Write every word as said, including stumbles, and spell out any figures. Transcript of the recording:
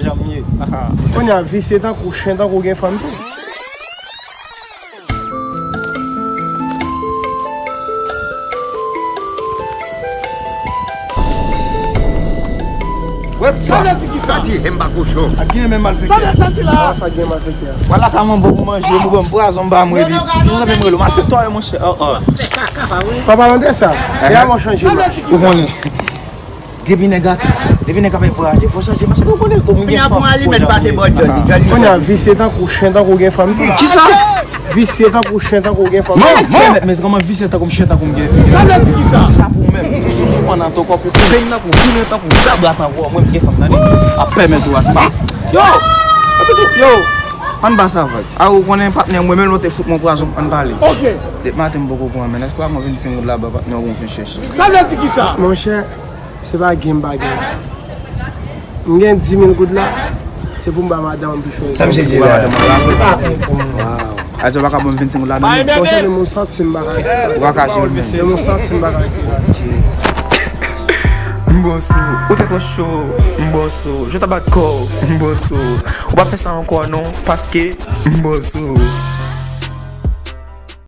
Jan m ye. Kounye a visye tankou chen, tankou gen fanm tou. Wè, sa vle di ki sa? Sa di, e m pa kochon. A gen menm malfektè. Sa vle di la? Sa gen malfektè. Wala ka mwen bon pou manje, mwen bon pwazon ba mwen epi. Jan sa fè mwen relo, malfektè, monchè. Oh, oh. Pa palan de sa. E a mwen chanje. Sa vle di ki Ou sa? Konnen. Depi nèg atis, depi nèg ap voyaje, fò chanje machin. Ou konnen tou, mwen gen fanm. Kounye a pran alimèt pase bò djòl li, djòl li. Kounye a visye tankou chen, tankou gen fanm tou. Kisa? Visye tankou chen, tankou gen fanm. Non, non. Mèt, mèt, kòman visye tankou m chen, tankou m gen fanm? Sa vle di ki sa? Di sa pou ou menm. Ou sousou pandan to kòp ou koupe nan kou, vin tankou zabra tankou mwen m gen fanm tande. A pèmèt ou ak pa. Yo! Yo! Ann ba sa vag. A ou konnen patnè mwen menm lòt te fout mwen pwazon ann pale. Ok. Depi maten m poko pran men. Èske pa mwen vennsenk goud la ba patnè ou mwen chèche? Sa vle di ki sa? Monchè, se pa gen bagay. M gen dimil goud la. Se pou m ba madanm m pi fè. Sa m chèche la. Wow. A di w pa ka ban m vennsenk goud la non. Monchè, menm yon santim m pa ka retire. Ou pa ka jere menm. Menm yon santim m pa ka retire la. M bon sou, ou tèt ou cho, m bon sou, je ta bat kò, m bon sou. Ou pa fè sa ankò non, paske m bon sou.